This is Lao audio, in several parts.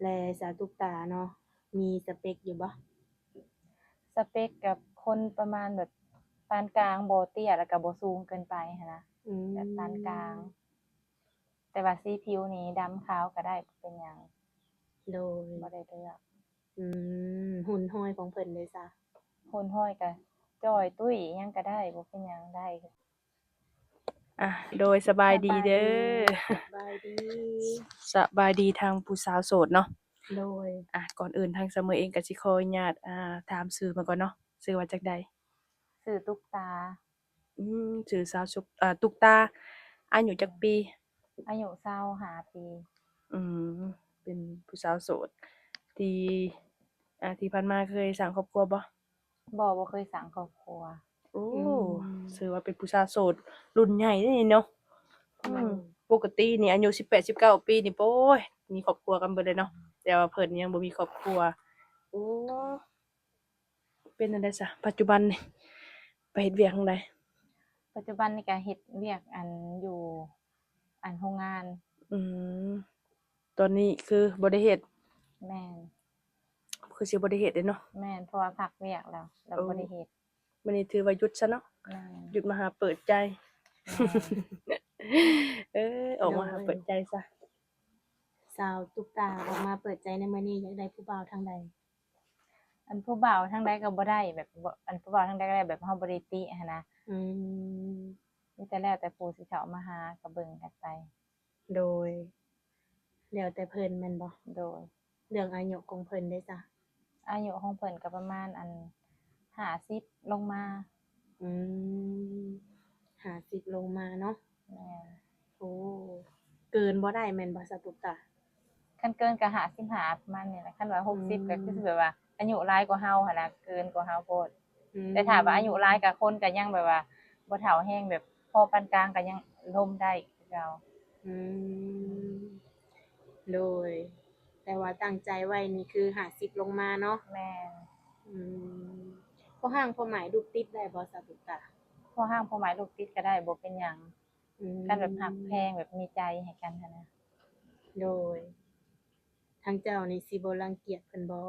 ແລະ ສາວຕຸກຕາເນາະ ມີສະເປັກຢູ່ບໍ່? ສະເປັກກັບຄົນປະມານແບບປານກາງ ບໍ່ເຕ້ຍ ແລ້ວກໍບໍ່ສູງເກີນໄປຫັ້ນນະ. ອືມ ແບບປານກາງ ແຕ່ວ່າສີຜິວນີ້ດຳຂາວກໍໄດ້ ບໍ່ເປັນຫຍັງ. ໂດຍ ບໍ່ໄດ້ເລືອກ. ອືມ ຮຸ່ນຮອຍຂອງເພິ່ນເດຊະ? ຮຸ່ນຮອຍກໍຈ່ອຍຕຸ້ຍຫຍັງກໍໄດ້ ບໍ່ເປັນຫຍັງ ໄດ້. ອ່ະ ໂດຍ ສະບາຍດີເດີ. ສະບາຍດີ ສະບາຍດີທາງຜູ້ສາວໂສດເນາະ. ໂດຍ ອ່ະ ກ່ອນອື່ນທາງສະເໝີເອງກໍຊິຂໍອະນຸຍາດ ອ່າ ຖາມຊື່ມາກ່ອນເນາະ. ຊື່ວ່າຈັ່ງໃດ? ຊື່ຕຸກຕາ. ອືມ ຊື່ສາວ ຕຸກຕາ ອາຍຸຈັກປີ? ອາຍຸຊາວຫ້າປີ. ອືມ ເປັນຜູ້ສາວໂສດ ທີ່ ອ່າ ທີ່ຜ່ານມາເຄີຍສ້າງຄອບຄົວບໍ່? ບໍ່ ບໍ່ເຄີຍສ້າງຄອບຄົວ. ໂອ້ ອືມ ຖືວ່າເປັນຜູ້ສາວໂສດລຸ້ນໃຫຍ່ເດ້ເນາະ. ອືມ ແມ່ນ ປົກກະຕິນີ້ອາຍຸສິບແປດ ສິບເກົ້າປີນີ້ ໂອ້ຍ ມີຄອບຄົວກັນເບິດເລີຍເນາະ ແຕ່ວ່າເພິ່ນຍັງບໍ່ມີຄອບຄົວ. ໂອ້ ເປັນຈັ່ງໃດຊະ ປັດຈຸບັນນີ້ ໄປເຮັດວຽກທາງໃດ? ປັດຈຸບັນນີ້ກະເຮັດວຽກ ອັນ ຢູ່ ອັນ ໂຮງງານ. ອືມ ຕອນນີ້ຄືບໍ່ໄດ້ເຮັດ? ແມ່ນ. ຄືຊິບໍ່ໄດ້ເຮັດເດ້ເນາະ? ແມ່ນ ເພາະວ່າພັກວຽກແລ້ວ ແລ້ວບໍ່ໄດ້ເຮັດ. ມື້ນີ້ຖືວ່າຢຸດຊະເນາະ? ແມ່ນ ຢຸດມາຫາເປີດໃຈ. ແມ່ນ. ເອີ ອອກມາຫາເປີດໃຈຊະ. ສາວຕຸກຕາ ອອກມາເປີດໃຈໃນມື້ນີ້ ຢາກໄດ້ຜູ້ບ່າວທາງໃດ? ອັນ ຜູ້ບ່າວທາງໃດກໍບໍ່ໄດ້ ແບບ ອັນ ຜູ້ບ່າວທາງໃດກໍໄດ້ ແບບເຮົາບໍ່ໄດ້ຕິຫັ້ນນະ. ອືມ ມີແຕ່ແລ້ວແຕ່ຜູ້ຊິເຂົ້າມາຫາ ກໍເບິ່ງກັນໄປ. ໂດຍ ແລ້ວແຕ່ເພິ່ນແມ່ນບໍ່? ໂດຍ. ເລື່ອງອາຍຸຂອງເພິ່ນເດຊະ? ອາຍຸຂອງເພິ່ນກໍປະມານ ອັນ ຫ້າສິບລົງມາ. ອືມ ຫ້າສິບລົງມາເນາະ. ແມ່ນ. ໂອ້ ເກີນບໍ່ໄດ້ແມ່ນບໍ່ ສາວຕຸກຕາ? ຄັນເກີນກໍຫ້າສິບຫ້າ ປະມານນີ້ແຫຼະ. ຄັນວ່າ ອືມ ຫົກສິບ ກໍຄືຊິແບບວ່າອາຍຸຫຼາຍກວ່າເຮົາຫັ້ນນະ ເກີນກວ່າເຮົາໂພດ. ອືມ ແຕ່ຖ້າວ່າອາຍຸຫຼາຍກໍຄົນກໍຍັງແບບວ່າບໍ່ເຖົ້າແຮງ ແບບພໍປານກາງກໍຍັງລົມໄດ້ຄືເກົ່າ. ອືມ ໂດຍ ແຕ່ວ່າຕັ້ງໃຈໄວ້ນີ້ຄືຫ້າສິບລົງມາເນາະ? ແມ່ນ. ອືມ ພໍຮ່າງພໍໝາຍລູກຕິດໄດ້ບໍ່ ສາວຕຸກຕາ? ພໍຮ່າງພໍໝາຍລູກຕິດກໍໄດ້ ບໍ່ເປັນຫຍັງ. ອືມ ຄັນແບບຮັກແພງ ແບບມີໃຈໃຫ້ກັນຫັ້ນນະ. ໂດຍ ທາງເຈົ້ານີ້ຊິບໍ່ລັງກຽດເພິ່ນບໍ່?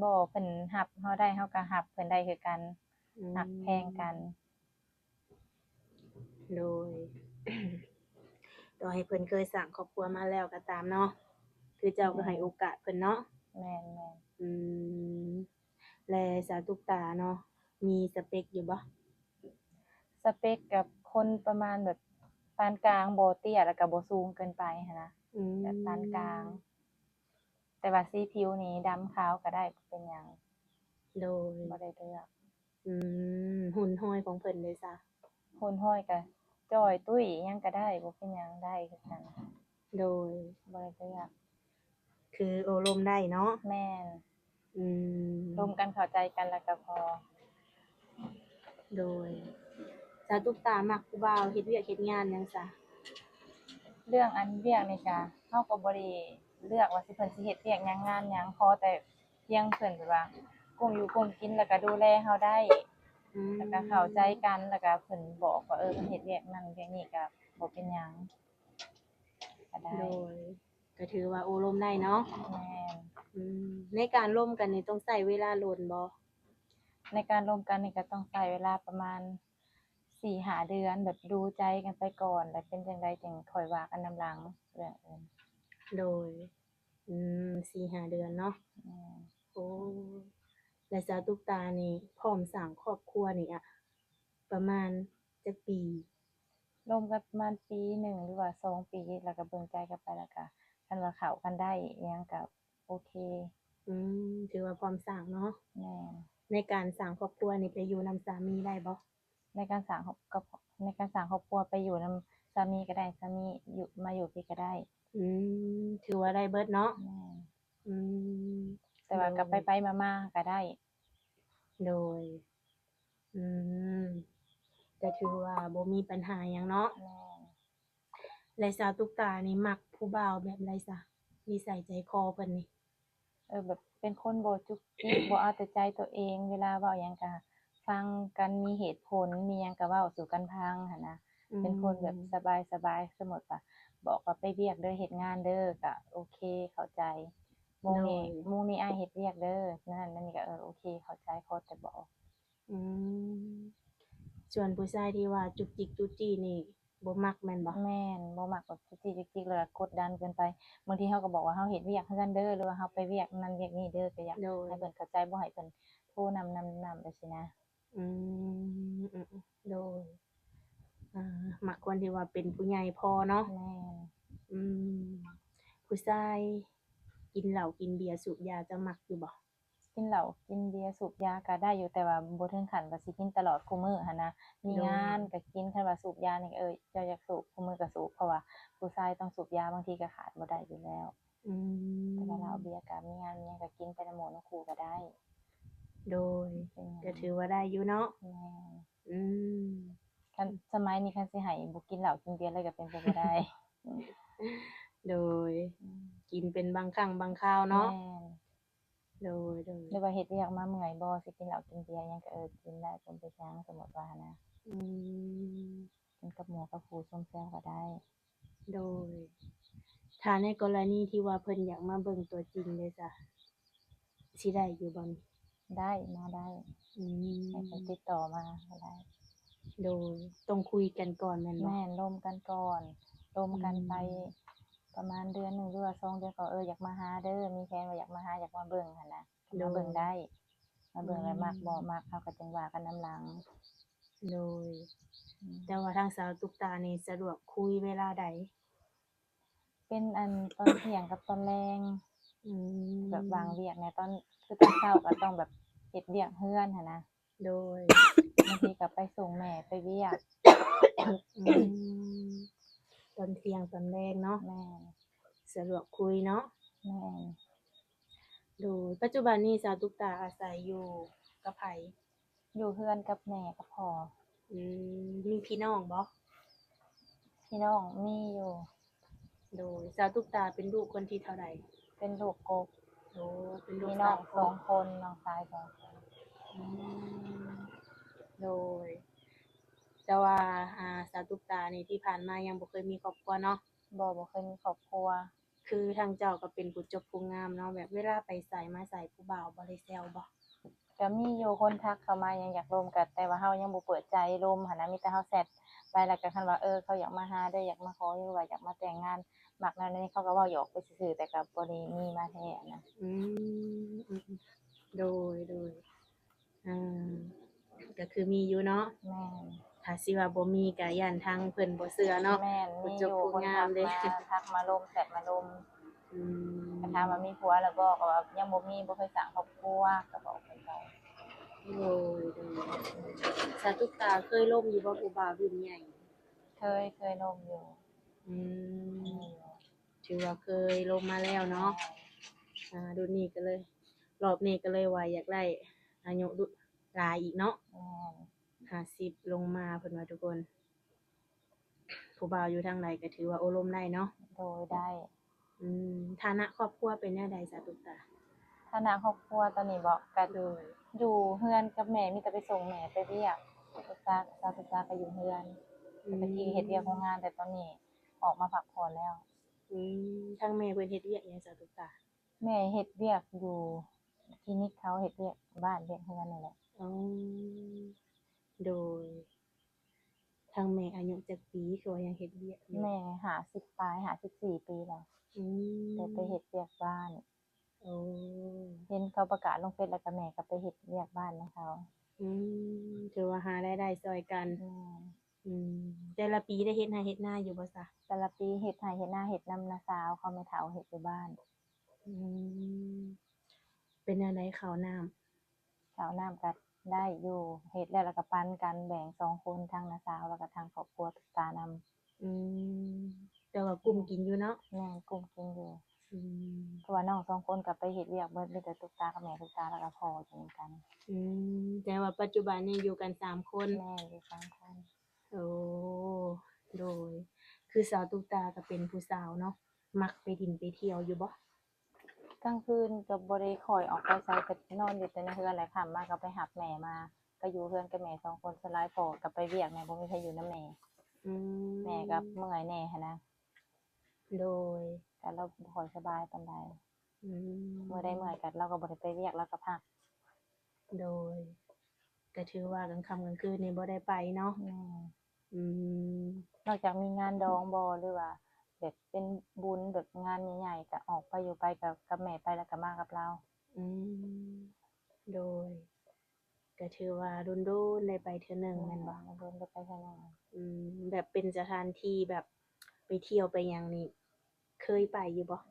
ບໍ່ ເພິ່ນຮັບເຮົາໄດ້ ເຮົາກໍຮັບເພິ່ນໄດ້ຄືກັນ. ອືມ ຮັກແພງກັນ. ໂດຍ ຕໍ່ໃຫ້ເພິ່ນເຄີຍສ້າງຄອບຄົວມາແລ້ວກໍຕາມເນາະ ຄືເຈົ້າກໍໃຫ້ໂອກາດເພິ່ນເນາະ. ແມ່ນໆ. ອືມ ແລະ ສາວຕຸກຕາເນາະ ມີສະເປັກຢູ່ບໍ່? ສະເປັກກັບຄົນປະມານແບບປານກາງ ບໍ່ເຕ້ຍ ແລ້ວກໍບໍ່ສູງເກີນໄປຫັ້ນນະ. ອືມ ແບບປານກາງ ແຕ່ວ່າສີຜິວນີ້ດຳຂາວກໍໄດ້ ບໍ່ເປັນຫຍັງ. ໂດຍ ບໍ່ໄດ້ເລືອກ. ອືມ ຮຸ່ນຮອຍຂອງເພິ່ນເດຊະ? ຮຸ່ນຮອຍກໍຈ່ອຍຕຸ້ຍຫຍັງກໍໄດ້ ບໍ່ເປັນຫຍັງ ໄດ້ຄືກັນ. ໂດຍ ບໍ່ໄດ້ເລືອກ. ຄືໂອ້ລົມໄດ້ເນາະ? ແມ່ນ. ອືມ ລົມກັນເຂົ້າໃຈກັນແລ້ວກໍພໍ. ໂດຍ ສາວຕຸກຕາມັກຜູ້ບ່າວເຮັດວຽກເຮັດງານຫຍັງຊະ? ເລື່ອງອັນວຽກນີ້ກະ ເຮົາກໍບໍ່ໄດ້ເລືອກວ່າຊິ ເພິ່ນຊິເຮັດວຽກຫຍັງງານຫຍັງ ຂໍແຕ່ພຽງເພິ່ນແບບວ່າກຸ້ມຢູ່ກຸ້ມກິນ ແລ້ວກໍດູແລເຮົາໄດ້. ອືມ ແລ້ວກໍເຂົ້າໃຈກັນ ແລ້ວກໍເພິ່ນບອກວ່າ ເອີ ເພິ່ນເຮັດວຽກນັ້ນວຽກນີ້ກໍບໍ່ເປັນຫຍັງ ກໍໄດ້. ໂດຍ ກໍຖືວ່າໂອ້ລົມໄດ້ເນາະ? ແມ່ນ. ອືມ ໃນການລົມກັນນີ້ຕ້ອງໃຊ້ເວລາດົນບໍ່? ໃນການລົມກັນນີ້ກໍຕ້ອງໃຊ້ເວລາປະມານສີ່ຫ້າເດືອນ ແບບດູໃຈກັນໄປກ່ອນ ແລ້ວເປັນຈັ່ງໃດຈຶ່ງຄ່ອຍວ່າກັນນຳຫຼັງເລື່ອງອື່ນ. ໂດຍ ອືມ ສີ່ຫ້າເດືອນເນາະ. ແມ່ນ. ໂອ້ ແລ້ວສາວຕຸກຕານີ້ພ້ອມສ້າງຄອບຄົວນີ້ອະ ປະມານຈັກປີ? ລົມກັນປະມານປີໜຶ່ງ ຫຼືວ່າສອງປີ ແລ້ວກໍເບິ່ງໃຈກັນໄປ ແລ້ວກໍຄັນວ່າເຂົ້າກັນໄດ້ອີ່ຫຍັງກໍໂອເຄ. ອືມ ຖືວ່າພ້ອມສ້າງເນາະ? ແມ່ນ. ໃນການສ້າງຄອບຄົວນີ້ໄປຢູ່ນຳສາມີໄດ້ບໍ່? ໃນການສ້າງຄອບ ກັບ ໃນການສ້າງຄອບຄົວໄປຢູ່ນຳສາມີກໍໄດ້ ສາມີຢູ່ ມາຢູ່ພີ້ກໍໄດ້. ອືມ ຖືວ່າໄດ້ເບິດເນາະ? ແມ່ນ. ອືມ ແຕ່ວ່າ ໂດຍ ກໍໄປໆມາໆກໍໄດ້. ໂດຍ. ອືມ ກໍຖືວ່າບໍ່ມີບັນຫາຫຍັງເນາະ? ແມ່ນ. ແລະ ສາວຕຸກຕານີ້ມັກຜູ້ບ່າວແບບໃດຊະ? ນິໄສໃຈຄໍເພິ່ນນີ້? ເອີ ແບບເປັນຄົນບໍ່ຈຸກຈິກ ບໍ່ເອົາແຕ່ໃຈຕົວເອງ ເວລາເວົ້າຫຍັງກະຟັງກັນ ມີເຫດຜົນ ມີຫຍັງກະເວົ້າສູ່ກັນຟັງຫັ້ນນະ. ອືມ ເປັນຄົນແບບສະບາຍໆ ສົມມຸດວ່າບອກວ່າໄປວຽກເດີ ເຮັດງານເດີ ກະໂອເຄ ເຂົ້າໃຈ. ໂມງນີ້ ໂດຍ ໂມງນີ້ອ້າຍເຮັດວຽກເດີ ນັ້ນ ນັ້ນນີ້ກໍ ເອີ ໂອເຄ ເຂົ້າໃຈ ຂໍແຕ່ບອກ. ອືມ ສ່ວນຜູ້ຊາຍທີ່ວ່າຈຸກຈິກຈູ້ຈີ້ນີ້ບໍ່ມັກແມ່ນບໍ່? ແມ່ນ ບໍ່ມັກແບບຈູ້ຈີ້ຈຸກຈິກ ແລ້ວກໍກົດດັນເກີນໄປ. ບາງທີເຮົາກໍບອກວ່າເຮົາເຮັດວຽກເຮືອນເດີ ຫຼືວ່າເຮົາໄປວຽກນັ້ນວຽກນີ້ເດີ ກໍຢາກ ໂດຍ ໃຫ້ເພິ່ນເຂົ້າໃຈ ບໍ່ໃຫ້ເພິ່ນໂທນຳ ນຳ ນຳ ແບບຊີ້ນະ. ອືມ ອືມ ໂດຍ ອ່າ ມັກຄົນທີ່ວ່າເປັນຜູ້ໃຫຍ່ພໍເນາະ. ແມ່ນ. ອືມ ຜູ້ຊາຍກິນເຫຼົ້າກິນເບຍສູບຢາ ເຈົ້າມັກຢູ່ບໍ່? ກິນເຫຼົ້າກິນເບຍສູບຢາກໍໄດ້ຢູ່ ແຕ່ວ່າບໍ່ເຖິງຂັ້ນວ່າຊິກິນຕະຫຼອດຄູ່ມື້ຫັ້ນນະ. ມີ ໂດຍ ງານກໍກິນ ຄັນວ່າສູບຢານີ້ ເອີ ເຈົ້າຢາກສູບຄູ່ມື້ກໍສູບ ເພາະວ່າຜູ້ຊາຍຕ້ອງສູບຢາ ບາງທີກໍຂາດບໍ່ໄດ້ຢູ່ແລ້ວ. ອືມ ແຕ່ວ່າເຫຼົ້າເບຍກໍມີງານມີຫຍັງກໍກິນໄປນຳໝູ່ນຳຄູ່ກໍໄດ້. ໂດຍ ເປັນຫຍັງ ກໍຖືວ່າໄດ້ຢູ່ເນາະ. ແມ່ນ. ອືມ ຄັນສະໄໝນີ້ ຄັນຊິໃຫ້ບໍ່ກິນເຫຼົ້າກິນເບຍເລີຍກໍເປັນໄປບໍ່ໄດ້. ໂດຍ ອືມ ກິນເປັນບາງຄັ້ງບາງຄາວເນາະ. ແມ່ນ. ໂດຍ ໂດຍ ຫຼືວ່າເຮັດວຽກມາເມື່ອຍບໍ່ ຊິກິນເຫຼົ້າກິນເບຍຫຍັງກໍ ເອີ ກິນໄດ້ ບໍ່ເປັນຫຍັງ ສົມມຸດວ່ານະ. ອືມ ກິນກັບໝູ່ກັບຄູ່ຊົມແຊວກໍໄດ້. ໂດຍ ຖ້າໃນກໍລະນີທີ່ວ່າເພິ່ນຢາກມາເບິ່ງຕົວຈິງເດຊະ ຊິໄດ້ຢູ່ບໍ່ນີ້? ໄດ້ ມາໄດ້. ອືມ ໃຫ້ເພິ່ນຕິດຕໍ່ມາກໍໄດ້. ໂດຍ ຕ້ອງຄຸຍກັນກ່ອນແມ່ນບໍ່? ແມ່ນ ລົມກັນກ່ອນ ລົມກັນໄປ ອືມ ປະມານເດືອນໜຶ່ງ ຫຼືວ່າສອງເດືອນ ກໍ ເອີ ຢາກມາຫາເດີ ມີແຜນວ່າຢາກມາຫາ ຢາກມາເບິ່ງຫັ້ນນະ. ມາເບິ່ງໄດ້ ມາເບິ່ງແລ້ວມັກບໍ່ມັກ ເຮົາກໍຈຶ່ງວ່າກັນນຳຫຼັງ. ໂດຍ ອືມ ແຕ່ວ່າທາງສາວຕຸກຕານີ້ສະດວກຄຸຍເວລາໃດ? ເປັນອັນຕອນທ່ຽງກັບຕອນແລງ. ອືມ ແບບວ່າງວຽກແດ່ ຕອນ ຄືຕອນເຊົ້າກໍຕ້ອງແບບເຮັດວຽກເຮືອນຫັ້ນນະ. ໂດຍ ບາງທີກໍໄປສົ່ງແມ່ໄປວຽກ. ອືມ ຕອນທ່ຽງຕອນແລງເນາະ. ແມ່ນ. ສະດວກຄຸຍເນາະ. ແມ່ນ. ໂດຍ ປັດຈຸບັນນີ້ສາວຕຸກຕາອາໄສຢູ່ກັບໃຜ? ຢູ່ເຮືອນກັບແມ່ກັບພໍ່. ອືມ ມີພີ່ນ້ອງບໍ່? ພີ່ນ້ອງມີຢູ່. ໂດຍ ສາວຕຸກຕາເປັນລູກຄົນທີເທົ່າໃດ? ເປັນລູກກົກ. ໂອ້ ເປັນລູກ ມີນ້ອງສາມຄົນ ສອງຄົນ ນ້ອງຊາຍສອງຄົນ. ອືມ ໂດຍ ແຕ່ວ່າ ອ່າ ສາວຕຸກຕານີ້ທີ່ຜ່ານມາຍັງບໍ່ເຄີຍມີຄອບຄົວເນາະ? ບໍ່ ບໍ່ເຄີຍມີຄອບຄົວ. ຄືທາງເຈົ້າກໍເປັນຜູ້ຈົບຜູ້ງາມເນາະ ແບບເວລາໄປໃສມາໃສ ຜູ້ບ່າວບໍ່ໄດ້ແຊວບໍ່? ກໍມີຢູ່ ຄົນທັກເຂົ້າມາຫຍັງຢາກລົມ ກໍແຕ່ວ່າເຮົາຍັງບໍ່ເປີດໃຈລົມຫັ້ນນະ ມີແຕ່ເຮົາແຊັດໄປ ແລ້ວກໍຄັນວ່າ ເອີ ເຂົາຢາກມາຫາເດີ ຢາກມາຂໍ ຫຼືວ່າຢາກມາແຕ່ງງານ ມັກແນວນີ້ ເຂົາກໍເວົ້າຫຍອກໄປຊື່ໆ ແຕ່ກໍບໍ່ໄດ້ມີມາແທ້ນະ. ອືມ ອືມ ໂດຍ ໂດຍ ອ່າ ກໍຄືມີຢູ່ເນາະ. ແມ່ນ. ຖ້າຊິວ່າບໍ່ມີກໍຢ້ານທາງເພິ່ນບໍ່ເຊື່ອເນາະ. ແມ່ນ ມີຢູ່ ຄົນທັກມາ ທັກມາລົມ ແຊັດມາລົມ. ອືມ ກໍຖາມວ່າມີຜົວແລ້ວບໍ່ ກໍວ່າຍັງບໍ່ມີ ບໍ່ເຄີຍສ້າງຄອບຄົວ ກໍບອກເພິ່ນໄປ. ໂດຍ ໂດຍ ສາວຕຸກຕາເຄີຍລົມຢູ່ບໍ່ ຜູ້ບ່າວລຸ້ນໃຫຍ່? ເຄີຍ ເຄີຍລົມຢູ່. ອືມ ເຄີຍຢູ່ ຖືວ່າເຄີຍລົມມາແລ້ວເນາະ. ແມ່ນ. ອ່າ ລຸ້ນນີ້ກໍເລີຍ ລອບນີ້ກໍເລີຍວ່າຢາກໄດ້ອາຍຸລຸ ຫຼາຍອີກເນາະ. ແມ່ນ. ຫ້າສິບລົງມາ ເພິ່ນວ່າທຸກຄົນ ຜູ້ບ່າວຢູ່ທາງໃດກໍຖືວ່າໂອ້ລົມໄດ້ເນາະ. ໂດຍ ໄດ້. ອືມ ຖານະຄອບຄົວເປັນແນວໃດ ສາວຕຸກຕາ? ຖານະຄອບຄົວຕອນນີ້ເບາະ ກໍ ໂດຍ ຢູ່ເຮືອນກັບແມ່ ມີແຕ່ໄປສົ່ງແມ່ໄປວຽກ. ຕຸກຕາ ສາວຕຸກຕາກໍຢູ່ເຮືອນ. ອືມ ແຕ່ຕະກີ້ເຮັດວຽກໂຮງງານ ແຕ່ຕອນນີ້ອອກມາພັກຜ່ອນແລ້ວ. ອືມ ທາງແມ່ເພິ່ນເຮັດວຽກຫຍັງ ສາວຕຸກຕາ? ແມ່ເຮັດວຽກຢູ່ຄລີນິກເຂົາ ເຮັດວຽກບ້ານວຽກເຮືອນນີ້ແຫຼະ. ອໍ ໂດຍ ທາງແມ່ອາຍຸຈັກປີ ຄືວ່າຍັງເຮັດວຽກຢູ່? ແມ່ຫ້າສິບປາຍ ຫ້າສິບສີ່ປີແລ້ວ. ອືມ ແຕ່ໄປເຮັດວຽກບ້ານ. ໂອ້ ເຫັນເຂົາປະກາດລົງເຟສ ແລ້ວກໍແມ່ກໍໄປເຮັດວຽກບ້ານນຳເຂົາ. ອືມ ຖືວ່າຫາລາຍໄດ້ຊ່ອຍກັນ. ແມ່ນ. ອືມ ແຕ່ລະປີໄດ້ເຮັດໄຮ່ເຮັດນາຢູ່ບໍ່ຊະ? ແຕ່ລະປີເຮັດໄຮ່ເຮັດນາ ເຮັດນຳນ້າສາວເຂົາ ແມ່ເຖົ້າເຮັດຢູ່ບ້ານ. ອືມ ເປັນແນວໃດເຂົ້ານ້ຳ? ເຂົ້ານ້ຳກໍໄດ້ຢູ່ ເຮັດແລ້ວ ແລ້ວກໍປັນກັນ ແບ່ງສອງຄົນ ທັງນ້າສາວ ແລ້ວກໍທັງຄອບຄົວຕຸກຕານຳ. ອືມ ແຕ່ວ່າກຸ້ມກິນຢູ່ເນາະ? ແມ່ນ ກຸ້ມກິນຢູ່. ອືມ ເພາະວ່ານ້ອງສອງຄົນກໍໄປເຮັດວຽກເບິດ ມີແຕ່ຕຸກຕາກັບແມ່ຕຸກຕາ ແລ້ວກໍພໍ່ຢູ່ນຳກັນ. ອືມ ແຕ່ວ່າປັດຈຸບັນນີ້ຢູ່ກັນສາມຄົນ? ແມ່ນ ຢູ່ສາມຄົນ. ໂອ້ ໂດຍ ຄືສາວຕຸກຕາກໍເປັນຜູ້ສາວເນາະ ມັກໄປດິນໄປທ່ຽວຢູ່ບໍ່? ກາງຄືນກໍບໍ່ໄດ້ຄ່ອຍອອກໄປໃສ ກໍນອນຢູ່ແຕ່ໃນເຮືອນແຫຼະ ຄ່ຳມາກໍໄປຮັບແມ່ມາ ກໍຢູ່ເຮືອນກັບແມ່ສອງຄົນ. ສ່ວນຫຼາຍພໍ່ກໍໄປວຽກແດ່ ບໍ່ມີໃຜຢູ່ນຳແມ່. ອືມ ແມ່ກໍເມື່ອຍແດ່ຫັ້ນນະ. ໂດຍ ກໍລາວບໍ່ຄ່ອຍສະບາຍປານໃດ. ອືມ ມື້ໃດເມື່ອຍກໍ ລາວກໍບໍ່ໄດ້ໄປວຽກ ລາວກໍພັກ. ໂດຍ ກໍຖືວ່າກາງຄ່ຳກາງຄືນນີ້ບໍ່ໄດ້ໄປເນາະ. ແມ່ນ. ອືມ ນອກຈາກມີງານດອງບໍ່ ຫຼືວ່າແບບເປັນບຸນ ແບບງານໃຫຍ່ໆ ກໍອອກໄປຢູ່ ໄປກັບ ກັບແມ່ໄປ ແລ້ວກໍມາກັບລາວ. ອືມ ໂດຍ ກໍຖືວ່າດົນໆໄດ້ໄປເທື່ອໜຶ່ງແມ່ນບໍ່? ແມ່ນ ດົນໆໄດ້ໄປເທື່ອໜຶ່ງ. ອືມ ແບບເປັນສະຖານທີ່ແບບໄປທ່ຽວໄປຫຍັງນີ້ ເຄີຍໄປຢູ່ບໍ່?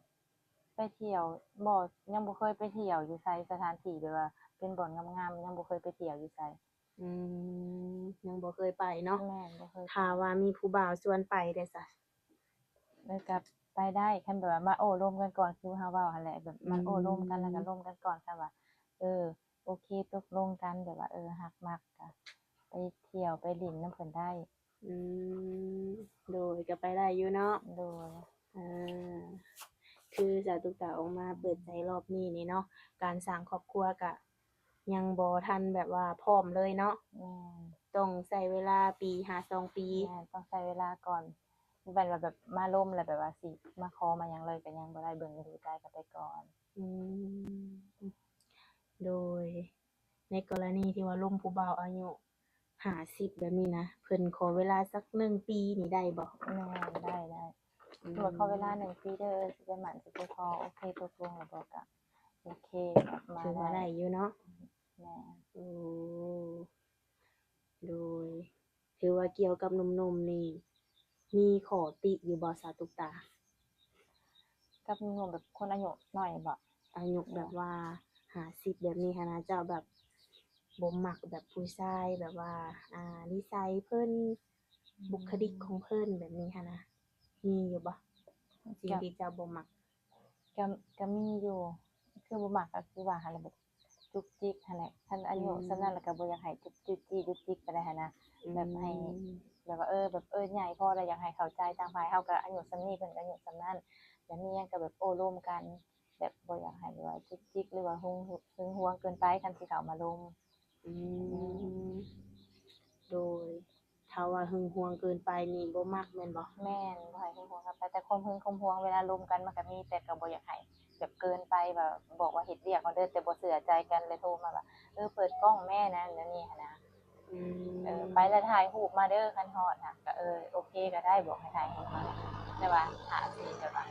ໄປທ່ຽວ ບໍ່ ຍັງບໍ່ເຄີຍໄປທ່ຽວຢູ່ໃສ ສະຖານທີ່ແບບວ່າເປັນບ່ອນງາມໆ ຍັງບໍ່ເຄີຍໄປທ່ຽວຢູ່ໃສ. ອືມ ຍັງບໍ່ເຄີຍໄປເນາະ. ແມ່ນ ບໍ່ເຄີຍໄປ. ຖ້າວ່າມີຜູ້ບ່າວຊວນໄປເດ້ຊະ? ເອີ ກໍໄປໄດ້ ຄັນແບບວ່າມາໂອ້ລົມກັນກ່ອນ ຄືເຮົາເວົ້າຫັ້ນແຫຼະ ແບບມາໂອ້ລົມກັນ ອືມ ແລ້ວກໍລົມກັນກ່ອນ ຄັນວ່າ ເອີ ໂອເຄ ຕົກລົງກັນ ແບບວ່າ ເອີ ຮັກມັກ ກໍໄປທ່ຽວໄປຫຼິ້ນນຳເພິ່ນໄດ້. ອືມ ໂດຍ ກໍໄປໄດ້ຢູ່ເນາະ. ໂດຍ. ເອີ ຄືສາວຕຸກຕາອອກມາເປີດໃຈ ອືມ ຮອບນີ້ນີ້ເນາະ ການສ້າງຄອບຄົວກະຍັງບໍ່ທັນແບບວ່າພ້ອມເລີຍເນາະ. ແມ່ນ. ຕ້ອງໃຊ້ເວລາປີຫາສອງປີ. ແມ່ນ ຕ້ອງໃຊ້ເວລາກ່ອນ ບໍ່ແມ່ນວ່າແບບມາລົມແລ້ວແບບວ່າຊິມາຂໍມາຫຍັງເລີຍ ກໍຍັງບໍ່ໄດ້ ເບິ່ງດູໃຈກັນໄປກ່ອນ. ອືມ ໂດຍ. ໃນກໍລະນີທີ່ວ່າລົມຜູ້ບ່າວອາຍຸຫ້າສິບແບບນີ້ນະ ເພິ່ນຂໍເວລາສັກໜຶ່ງປີນີ້ໄດ້ບໍ່? ແມ່ນ ໄດ້ ໄດ້. ອືມ ຖືວ່າຂໍເວລາໜຶ່ງປີເດີ ຊິໄປໝັ້ນ ຊິໄປຂໍ ໂອເຄ ຕົກລົງແລ້ວບໍ່ ກະໂອເຄ ມາ ຖືວ່າໄດ້ ໄດ້ຢູ່ເນາະ. ແມ່ນ. ໂອ້ ໂດຍ. ຖືວ່າກ່ຽວກັບໜຸ່ມໆນີ້ ມີຂໍ້ຕິຢູ່ບໍ່ ສາວຕຸກຕາ? ກັບໜຸ່ມໆ ແບບຄົນອາຍຸນ້ອຍບໍ? ອາຍຸແບບວ່າຫ້າສິບແບບນີ້ຫັ້ນນະ ເຈົ້າແບບບໍ່ມັກແບບຜູ້ຊາຍ ແບບວ່າ ອ່າ ນິໄສເພິ່ນ ອືມ ບຸກຄະລິກຂອງເພິ່ນແບບນີ້ຫັ້ນນະ ມີຢູ່ບໍ່ ສິ່ງທີ່ເຈົ້າບໍ່ມັກ? ກໍ ກໍມີຢູ່ ຄືບໍ່ມັກກໍຄືວ່າຫັ້ນແຫຼະ ແບບຈຸກຈິກຫັ້ນແຫຼະ ຄັນອາຍຸ ອືມ ສ່ຳນັ້ນແລ້ວກໍບໍ່ຢາກໃຫ້ຈຸກຈິກ ຈຸກຈິກປານໃດຫັ້ນນະ. ອືມ ແບບໃຫ້ ແບບວ່າ ເອີ ແບບ ເອີ ໃຫຍ່ພໍແລ້ວ ຢາກໃຫ້ເຂົ້າໃຈຕ່າງຝ່າຍ ເຮົາກໍອາຍຸສ່ຳນີ້ ເພິ່ນກໍອາຍຸສ່ຳນັ້ນ ແບບມີຫຍັງກໍແບບໂອ້ລົມກັນ ແບບບໍ່ຢາກໃຫ້ແບບວ່າຈຸກຈິກ ຫຼືວ່າຫຶງ ຫຶງຫວງເກີນໄປ ຄັນຊິເຂົ້າມາລົມ. ອືມ ໂດຍ. ຖ້າວ່າຫຶງຫວງເກີນໄປນີ້ບໍ່ມັກແມ່ນບໍ່? ແມ່ນ ບໍ່ໃຫ້ຫຶງຫວງເກີນໄປ ແຕ່ຄວາມຫຶງຄວາມຫວງເວລາລົມກັນມັນກໍມີ ແຕ່ກໍບໍ່ຢາກໃຫ້ແບບເກີນໄປ ວ່າບອກວ່າເຮັດວຽກເອົາເດີ ແຕ່ບໍ່ເຊື່ອໃຈກັນ ແລ້ວໂທມາວ່າ ເອີ ເປີດກ້ອງແມ່ນະ ແນວນີ້ຫັ້ນນະ. ອືມ ເອີ ໄປແລ້ວຖ່າຍຮູບມາເດີ ຄັນຮອດນະ ກໍ ເອີ ໂອເຄກໍໄດ້ ບອກໃຫ້ຖ່າຍຮູບມາ ແຕ່ວ່າຖ້າຊິແບບວ່າ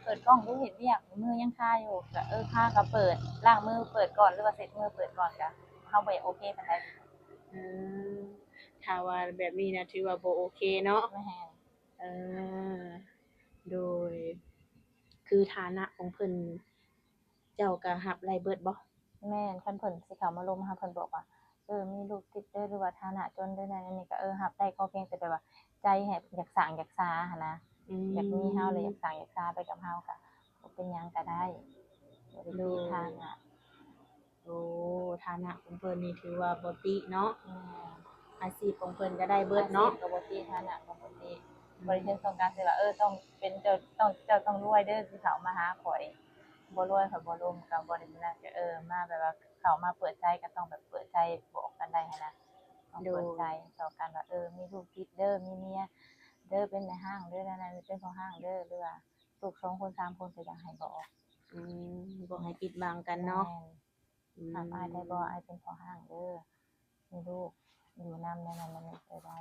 ເປີດກ້ອງດູ ເຮັດວຽກ ມືຍັງຄາຢູ່ ກໍ ເອີ ຄາກໍເປີດ ລ້າງມືເປີດກ່ອນ ຫຼືວ່າເຊັດມືເປີດກ່ອນ ກໍເຮົາບໍ່ຢາກໂອເຄປານໃດ. ອືມ ຖ້າວ່າແບບນີ້ນະ ຖືວ່າບໍ່ໂອເຄເນາະ. ແມ່ນ. ເອີ ໂດຍ ຄືຖານະຂອງເພິ່ນ ເຈົ້າກໍຮັບໄດ້ເບິດບໍ່? ແມ່ນ ຄັນເພິ່ນຊິເຂົ້າມາລົມເຮົາ ເພິ່ນບອກວ່າ ເອີ ມີລູກຕິດເດີ ຫຼືວ່າຖານະຈົນເດີ ນັ້ນນີ້ກໍ ເອີ ຮັບໄດ້ ຂໍພຽງແຕ່ແບບວ່າໃຈໃຫ້ຢາກສ້າງຢາກສາຫັ້ນນະ. ອືມ ຢາກມີເຮົາ ແລະຢາກສ້າງຢາກສາໄປກັບເຮົາ ກໍບໍ່ເປັນຫຍັງກໍໄດ້ ບໍ່ໄດ້ຕິດ ໂດຍ ຖານະ. ໂອ້ ຖານະຂອງເພິ່ນນີ້ຖືວ່າບໍ່ຕິເນາະ. ແມ່ນ. ອາຊີບຂອງເພິ່ນກໍໄດ້ເບິດເນາະ. ອາຊີບກໍບໍ່ຕິ ຖານະກໍບໍ່ຕິ. ອືມ ບໍ່ໄດ້ເຊີງຕ້ອງການ ແຕ່ວ່າ ເອີ ຕ້ອງເປັນເຈົ້າ ຕ້ອງ ເຈົ້າຕ້ອງລວຍເດີ ຊິເຂົ້າມາຫາຂ້ອຍ ບໍ່ລວຍຂ້ອຍບໍ່ລົມ ກໍບໍ່ໄດ້ນັ້ນ ກໍ ເອີ ມາແບບວ່າເຂົ້າມາເປີດໃຈ ກໍຕ້ອງແບບເປີດໃຈບອກກັນໄດ້ຫັ້ນນະ. ຕ້ອງເປີດໃຈ ໂດຍ ຕໍ່ກັນວ່າ ເອີ ມີລູກຕິດເດີ ມີເມຍເດີ ເປັນແມ່ຮ້າງເດີ ແນວນັ້ນ ເປັນພໍ່ຮ້າງເດີ ຫຼືວ່າ ລູກສອງຄົນສາມຄົນກໍຢາກໃຫ້ບອກ. ອືມ ບໍ່ໃຫ້ປິດບັງກັນເນາະ. ແມ່ນ. ອືມ ຖາມອ້າຍໄດ້ບໍ່? ອ້າຍເປັນພໍ່ຮ້າງເດີ ມີລູກຢູ່ນຳ ແນວນັ້ນແນວນີ້ກໍໄດ້.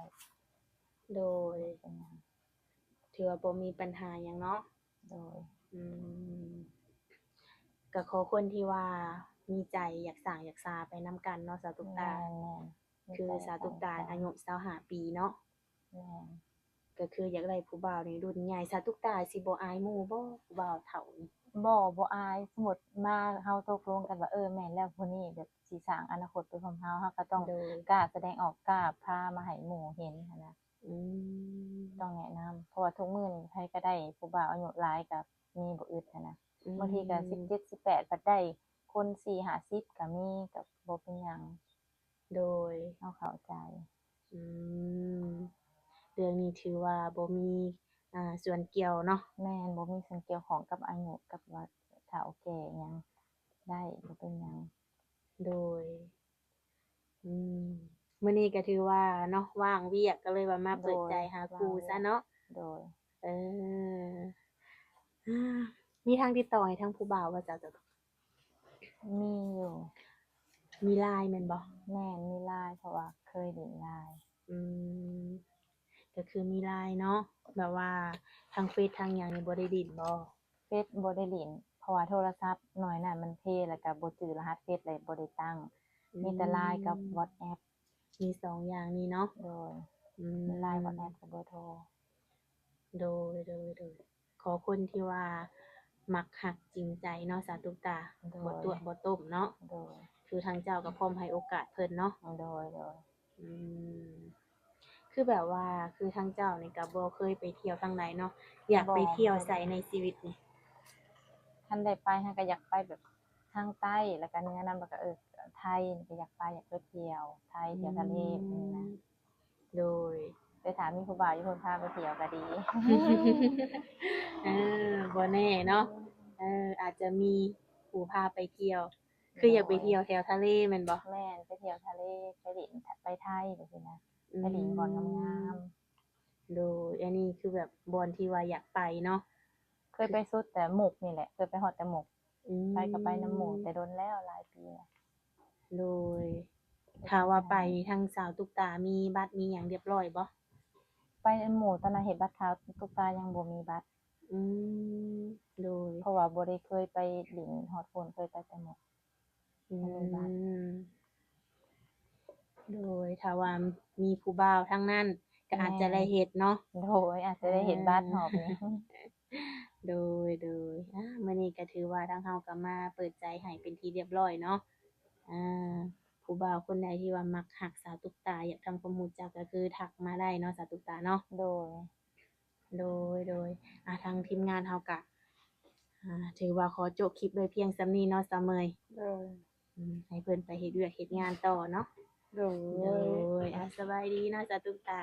ໂດຍ. ເປັນຫຍັງ? ຖືວ່າບໍ່ມີບັນຫາຫຍັງເນາະ. ໂດຍ. ອືມ ກໍຂໍຄົນທີ່ວ່າມີໃຈຢາກສ້າງຢາກສາໄປນຳກັນເນາະ ສາວຕຸກຕາ. ແມ່ນໆ. ຄືສາວຕຸກຕາອາຍຸຊາວຫ້າປີເນາະ. ແມ່ນ. ກໍຄືຢາກໄດ້ຜູ້ບ່າວໃນລຸ້ນໃຫຍ່. ສາວຕຸກຕາຊິບໍ່ອາຍໝູ່ບໍ່ ຜູ້ບ່າວເຖົ້ານີ້? ບໍ່ ບໍ່ອາຍ. ສົມມຸດມາເຮົາຕົກລົງກັນວ່າ ເອີ ແມ່ນແລ້ວ ຜູ້ນີ້ແບບຊິສ້າງອະນາຄົດໄປພ້ອມເຮົາ ເຮົາກໍຕ້ອງ ໂດຍ ກ້າສະແດງອອກ ກ້າພາມາໃຫ້ໝູ່ເຫັນຫັ້ນນະ. ອືມ ຕ້ອງແນະນຳ ເພາະວ່າທຸກມື້ນີ້ໃຜກໍໄດ້ຜູ້ບ່າວອາຍຸຫຼາຍກໍມີບໍ່ອຶດຫັ້ນນະ. ອືມ ບາງທີກໍສິບເຈັດ ສິບແປດ ພັດໄດ້ຄົນສີ່ຫ້າສິບກໍມີ ກໍບໍ່ເປັນຫຍັງ. ໂດຍ ເຮົາເຂົ້າໃຈ. ອືມ ເລື່ອງນີ້ຖືວ່າບໍ່ມີ ອ່າ ສ່ວນກ່ຽວເນາະ. ແມ່ນ ບໍ່ມີສ່ວນກ່ຽວຂ້ອງກັບອາຍຸ ກັບວ່າເຖົ້າແກ່ຫຍັງ ໄດ້ ບໍ່ເປັນຫຍັງ. ໂດຍ. ອືມ ມື້ນີ້ກໍຖືວ່າເນາະ ວ່າງວຽກ ກໍເລີຍວ່າມາເປີດໃຈຫາຄູ່ຊະເນາະ. ໂດຍ. ເອີ ມີທາງຕິດຕໍ່ໃຫ້ທາງຜູ້ບ່າວບໍ່ເຈົ້າ? ມີຢູ່. ມີ Line ແມ່ນບໍ່? ແມ່ນ ມີ Line ເພາະວ່າເຄີຍຫຼິ້ນ Line. ອືມ ກໍຄືມີ Line ເນາະ. ແບບວ່າທາງເຟສທາງຫຍັງນີ້ບໍ່ໄດ້ຫຼິ້ນບໍ່? ເຟສບໍ່ໄດ້ຫຼິ້ນ ເພາະວ່າໂທລະສັບໜ່ວຍນັ້ນມັນເພ ແລ້ວກໍບໍ່ຈື່ລະຫັດເຟສ ເລີຍບໍ່ໄດ້ຕັ້ງ. ອືມ ມີແຕ່ Line ກັບ WhatsApp. ມີສອງຢ່າງນີ້ເນາະ. ໂດຍ. ອືມ ມີ Line WhatsApp ກັບເບີໂທ. ໂດຍ ໂດຍ ໂດຍ. ຂໍຄົນທີ່ວ່າມັກຮັກຈິງໃຈເນາະ ສາວຕຸກຕາ. ໂດຍ. ບໍ່ຕົວະບໍ່ຕົ້ມເນາະ. ໂດຍ. ຄືທາງເຈົ້າກໍພ້ອມໃຫ້ໂອກາດເພິ່ນເນາະ. ໂດຍ ໂດຍ. ອືມ ຄືແບບວ່າ ຄືທາງເຈົ້ານີ້ກໍບໍ່ເຄີຍໄປທ່ຽວທາງໃດເນາະ. ຢາກໄປທ່ຽວໃສໃນຊີວິດນີ້? ບໍ່ເຄີຍ. ຄັນໄດ້ໄປ ເຮົາກໍຢາກໄປແບບທາງໃຕ້ ແລ້ວກໍເໜືອນຳ ແລ້ວກໍ ເອີ ໄທນີ້ກໍຢາກໄປ ຢາກໄປທ່ຽວໄທ ທ່ຽວທະເລ ອືມ ແບບນີ້ນະ. ໂດຍ. ແຕ່ຖ້າມີຜູ້ບ່າວຢູ່ພຸ້ນພາໄປທ່ຽວກໍດີ. ເອີ ບໍ່ແນ່ເນາະ. ເອີ ອາດຈະມີຜູ້ພາໄປທ່ຽວ. ຄືຢາກໄປທ່ຽວແຖວທະເລແມ່ນບໍ່? ໂດຍ. ແມ່ນ ໄປທ່ຽວທະເລ ໄປຫຼິ້ນ ໄປໄທຈັ່ງຊີ້ນະ. ອືມ ໄປຫຼິ້ນບ່ອນງາມໆ. ໂດຍ. ອັນນີ້ຄືແບບບ່ອນທີ່ວ່າຢາກໄປເນາະ. ເຄີຍໄປສຸດແຕ່ໝຸກນີ້ແຫຼະ ເຄີຍໄປຮອດແຕ່ໝຸກ. ອືມ ໄປກໍໄປນຳໝູ່ແຕ່ດົນແລ້ວ ຫຼາຍປີແລ້ວ. ໂດຍ. ຖ້າວ່າໄປ ທາງສາວຕຸກຕາມີບັດມີຫຍັງຮຽບຮ້ອຍບໍ່? ໄປນຳໝູ່ຕອນນັ້ນເຮັດບັດຂາວ ຕຸກຕາຍັງບໍ່ມີບັດ. ອືມ ໂດຍ. ເພາະວ່າບໍ່ໄດ້ເຄີຍໄປຫຼິ້ນຮອດພຸ້ນ ເຄີຍໄປແຕ່ໝຸກ. ອືມ ບໍ່ມີບັດ. ໂດຍ. ຖ້າວ່າມີຜູ້ບ່າວທາງນັ້ນກໍອາດຈະໄດ້ເຮັດເນາະ. ແມ່ນ. ໂດຍ. ອາດຈະໄດ້ເຮັດບັດຮອບນີ້. ໂດຍ ໂດຍ. ອາ ມື້ນີ້ກໍຖືວ່າທາງເຮົາກໍມາເປີດໃຈໃຫ້ເປັນທີ່ຮຽບຮ້ອຍເນາະ. ອາ ຜູ້ບ່າວຄົນໃດທີ່ວ່າມັກຮັກສາວຕຸກຕາ ຢາກທຳຄວາມຮູ້ຈັກ ກໍຄືທັກມາໄດ້ເນາະ ສາວຕຸກຕາເນາະ. ໂດຍ. ໂດຍ ໂດຍ. ອາ ທາງທີມງານເຮົາກະ ອາ ຖືວ່າຂໍໂຈະຄລິບໄວ້ພຽງສ່ຳນີ້ເນາະ ສາວເມຍ. ໂດຍ. ອືມ ໃຫ້ເພິ່ນໄປເຮັດວຽກເຮັດງານຕໍ່ເນາະ. ໂດຍ. ໂດຍ. ອາ ສະບາຍດີເນາະ ສາວຕຸກຕາ.